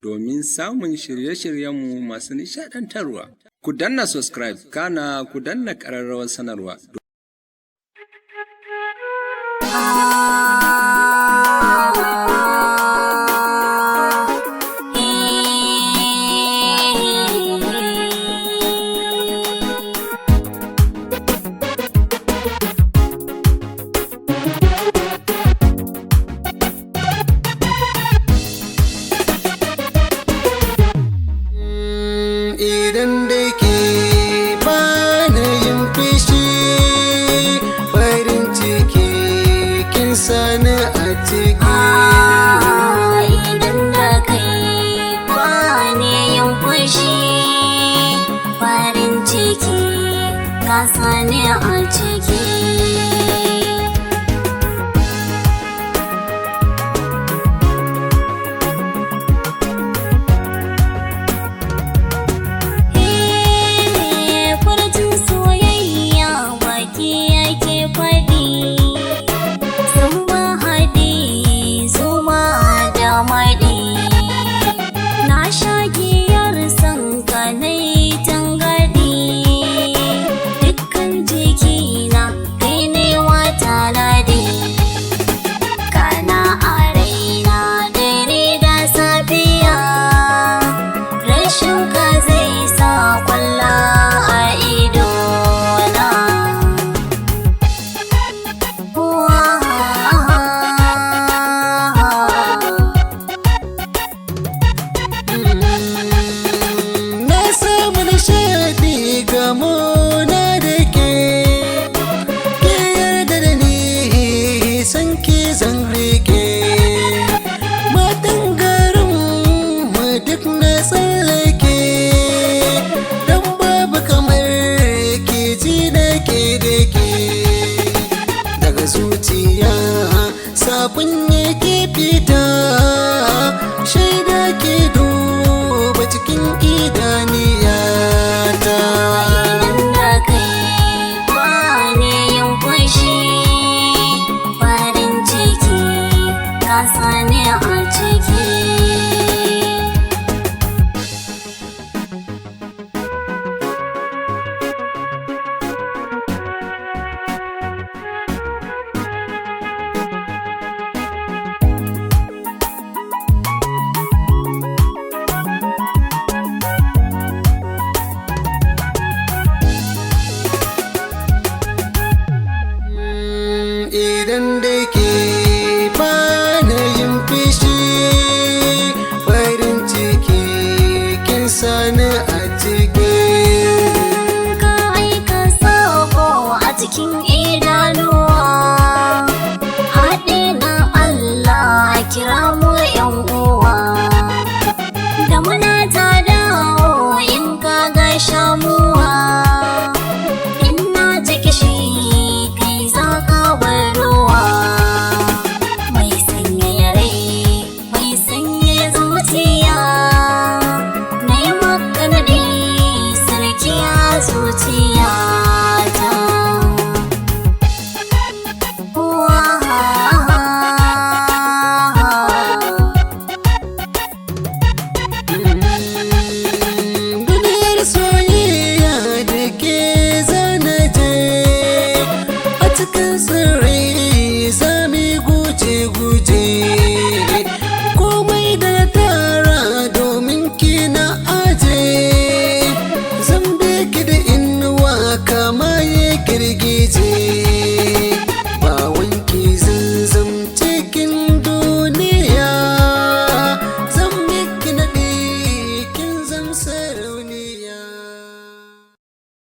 Domin samun shirye-shiryenmu masu nishaɗantarwa. Ku danna subscribe, kana ku danna ƙararrawar sanarwa. Idan da ke bani yin fishi, farin ciki kin sani a ciki. Idan da kai bani yin fushi, farin ciki ka sani a ciki. Furcin soyayya baki yake faɗi, sun ba haɗi zuma da maɗi. Na sha giyar san ka nai tangaɗi, dukkan jikina kai ne wata nadi. Kana a raina dare da safiya, rashin ka zai sa kwalla a idona. Na samu nishaɗi gamo na da ke, ke yarda da ni, san ki zan rike. Matan garin mu duk